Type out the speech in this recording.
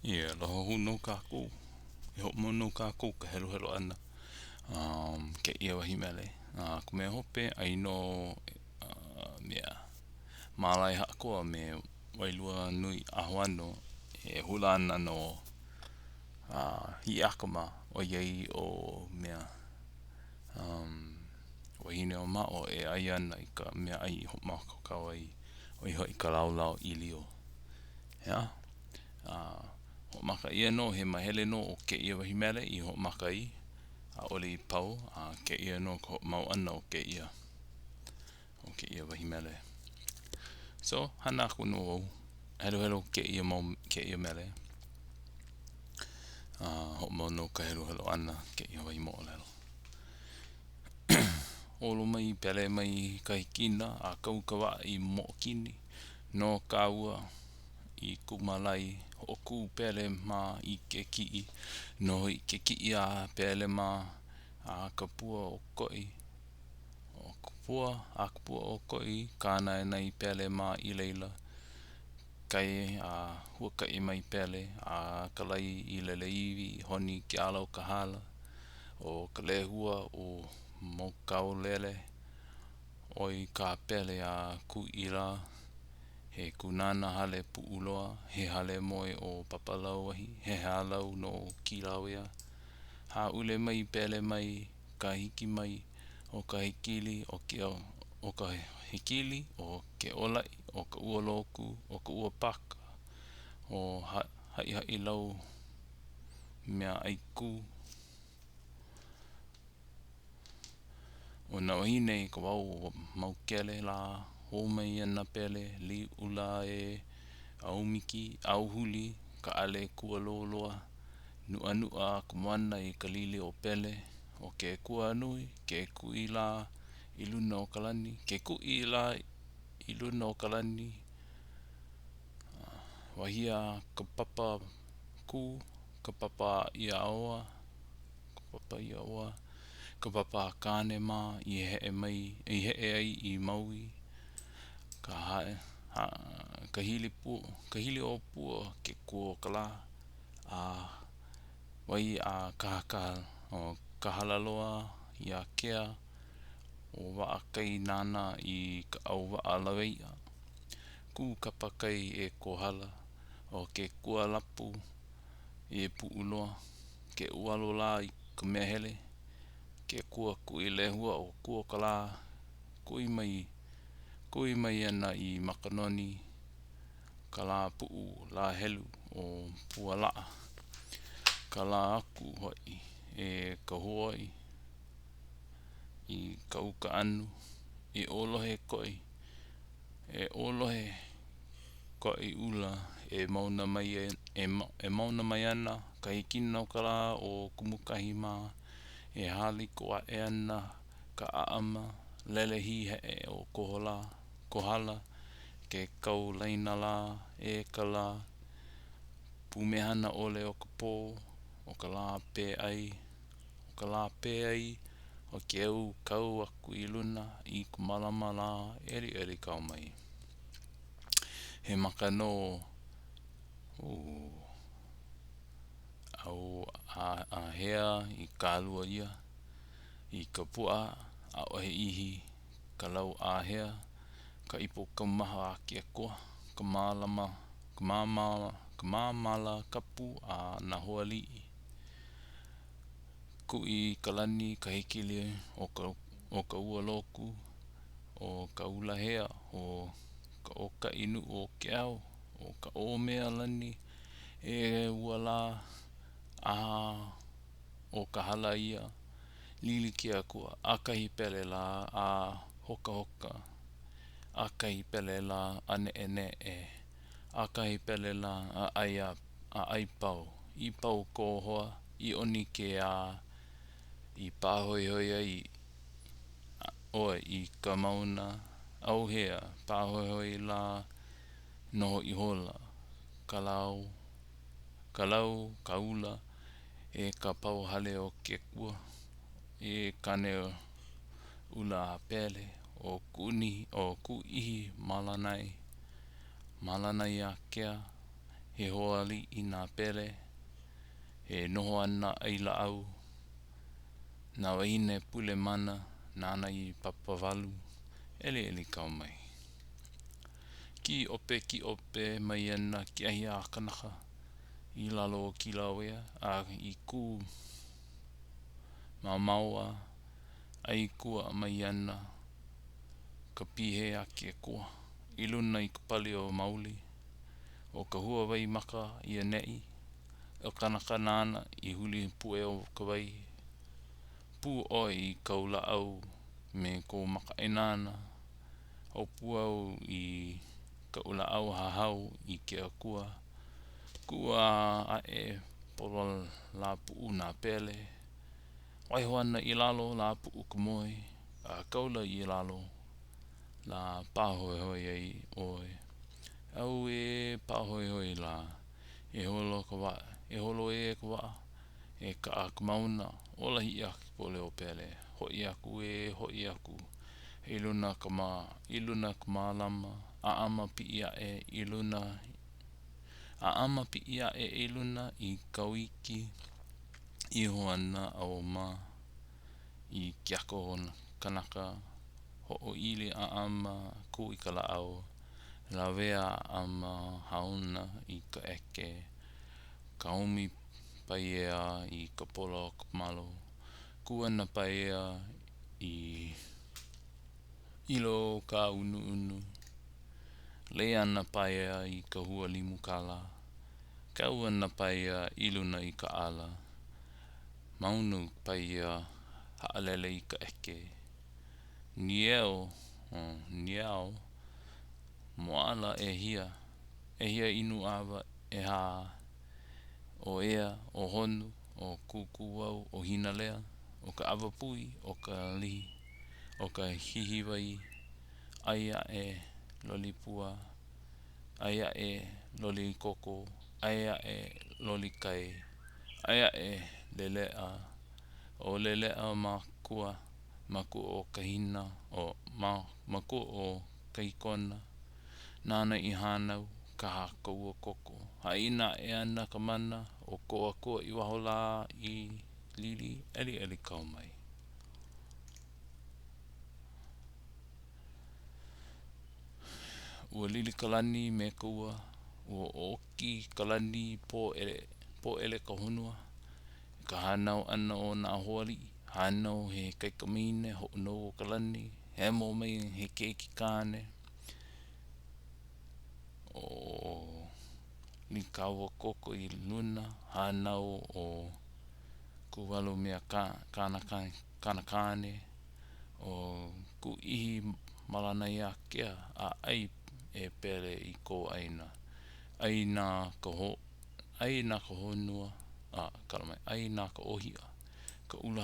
E aloha hou nō kākou. E hoʻomau nō kākou ka heluhelu ʻana um, kēia wahi mele. A ka mea hope, ai nō uh, mea Mālae Haʻakoa me Wailua Nui ʻAhoano e hula ana no uh, Hiʻiaka mā, ʻoiai ʻo mea um, Wahineʻōmaʻo e ʻai ana i ka mea ʻai i hoʻomākaukau ai, ʻo ia hoʻi ka laolao ʻīlio. ʻEā? A hoʻomaka ʻia nō he mahele nō o kēia wahi mele i hoʻomaka ai, ʻaʻole i pau, a kēia nō ka hoʻomau ʻana o kēia, o kēia wahi mele. So, hana aku nō wau, heluhelu kēia mau, kēia mele. A hoʻomau nō ka heluhelu ʻana kēia wahi moʻolelo. Holo mai, pele mai ka hikina a kau ka waʻa i Moʻokini. No kāua i Kumalai, hoʻokū Pele mā i ke kiʻi. Noho i ke kiʻi a Pele mā a ka pua o Koʻi. ʻO ka pua, a ka pua o Koʻi, kānaenae Pele mā i laila. Kai a huakaʻi mai Pele a ka lai i Leleiwi, honi ke ala o ka hala. ʻO ka lehua o Mokaulele, ʻoi kā Pele a Kuʻi lā. He kūnānā hale Puʻuloa, he hale moe ʻo Papalauahi, he hālau no Kīlauea. Hāʻule mai Pele mai ka hiki mai ʻo ka hekili, ʻo ke ʻo ka hekili, ʻo ke ōlaʻi, ʻo ka ua loku, ʻo ka ua paka, ʻo Haʻihaʻilau mea ʻai kū. ʻO nā wāhine i ka wao o Maukele lā, hō mai ana Pele, Līʻula ē, ʻAumiki, ʻAuhuli, ka ʻale kualoloa, nuʻanuʻa a ka moana i ka lili o Pele, ʻo ke akua nui, ke kuʻi lā i luna o ka lani, ke kuʻi lā i luna o ka lani, wahi a ka papa kū, ka papa iāoa, ka papa iāoa, ka papa a Kāne mā i heʻe mai, i heʻe ai i Maui, ka hae, ha, ka hili pua, ka hili ʻōpua, ke kua o ka lā, a wahi a Kahakaha, ʻo Kahalaloa iā Kea, ʻo Waʻakai nāna i ka ʻau waʻa lawaiʻa, kū kapa kai e Kohala, ʻo ke kualapu e Puʻuloa, ke ualo lā i ka mea hele, ke akua kuʻi lehua o Kuokalā, kui mai, kui mai ana i Makanoni, ka lā puʻu lā helu o Pualaʻa, ka lā aku hoʻi e ka huoi i ka uka anu, e ʻōlohe koʻi, e ʻōlohe Koʻiʻula e mauna mai e mauna mai ana ka hikina o ka lā o Kumukahi mā, e hāliko aʻe ana ka ʻaʻama lele hiheʻe o Koholā, Kohala, ke kau laina lā e ka lā pumehana ʻole o ka pō, o ka lā pēʻai, o ka lā pēʻai o ke au kau aku i luna i ka malama lā ʻeliʻeli kau mai. He maka nō au āhea i kālua ia i ka puaʻa, ʻaʻohe ʻihi ka lau āhea, ka ipo kaumaha a ke akua, ka mālama, ka māmā, ka māmala kapu a nā hoaaliʻi. Kuʻi i ka lani ka hekili o ka, o ka ua loku. ʻO ka ulahea, ʻo ka ʻōkaʻi nuʻu o ke ao, ʻo ka ʻōmea lani e ua lā, a ʻo ka hala ia, lili ke akua, ʻakahi pele lā a hokahoka, ʻakahi pele lā a neʻeneʻe, ʻakahi pele lā a ʻai a a ʻai pau, i pau kō hoa, i ʻoni ke ā, i pāhoihoi ai ʻoe i ka mauna, ʻauhea, pāhoihoi lā noho ihola ka lau, ka lau kaula e ka pau hale o ke akua, e Kāne ʻula a Pele, ʻo Kūnihi, ʻo Kūʻihi Malanai, Malanaiākea. He hoa aliʻi na Pele. E noho ana ʻai lāʻau. Nā wāhine pule mana nāna i papawalu. ʻEliʻeli kau mai. Kīʻope kīʻope mai ana ke ahi a kanaka i lalo o Kīlauea a i kū Māumaua ʻai kua mai ana ka pihē a ke akua i luna i ka pali o Mauli. ʻO ka hua waimaka i ʻaneʻi, o kanaka nāna i huli pueo ka wai. Pū ʻoe i kau lāʻau me kou makaʻāinana. Hopu au i kaʻu lāʻau hahau i ke akua. Kū a aʻe polo lāpuʻu nā pele. Waiho ana i lalo lāpuʻu ka moe a kaula i lalo lā pāhoehoe ai ʻoe. Auē pāhoehoe lā. E holo ka waʻa, e holo ē ka waʻa, e kaʻa ka mauna, ola Hiʻiaka i ka leo pele. Hoʻi aku ē, hoʻi aku. I luna ka ma, i luna ka mālama, ʻaʻama piʻi aʻe i luna, ʻaʻama piʻi aʻe i luna i Kauiki. Iho ana a ma i ke aka o kanaka hoʻoili ʻaʻama kū i ka lāʻau. Lawea ʻaʻama hāuna i ka ʻeke. Kaomi Paiea i ka pola o ka malo. Kū ana Paiea i ilo kāʻunuʻunu. Lei ana Paiea i ka hua limu kala. Kau ana Paiea i luna i ka ʻala. Maunu Paiea haʻalele i ka ʻeke. Nieo, oh, niao, moala ʻehia, ʻehia inu ʻawa, ʻehā, ʻo Ea, ʻo Honu, ʻo Kūkūau, ʻo Hinalea, ʻo ka ʻAwapui, ʻo ka lihi, ʻo ka Hihiwai, ʻai aʻe loli pua, ʻai aʻe loli koko, ʻai aʻe loli kai, ʻai aʻe leleʻa, ʻo Leleʻa makua, makua o Kahina, o ma, makua o Kahikona, nāna i hānau kaha ka ua koko. Haʻina aʻe ana ka mana o ko akua i waho lā i lili, ʻeliʻeli kau mai. Ua lili ka lani me ka ua, ua ʻoki ka lani pōʻele, pōʻele ka honua. I ka hānau ʻana o nā hoaaliʻi, hānau he kaikamahine hoʻonou o ka lani, hemo mai he keiki kāne. ʻO Līkauakoko i luna, hānau ʻo Kūwalu mea kāna kāna kāne, ʻo Kūʻihi Malanaiākea a ʻai e Pele i kou ʻāina. ʻAi na ka ho ʻai na ka honua, a kala mai, ʻai na ka ʻōhiʻa, ka ula.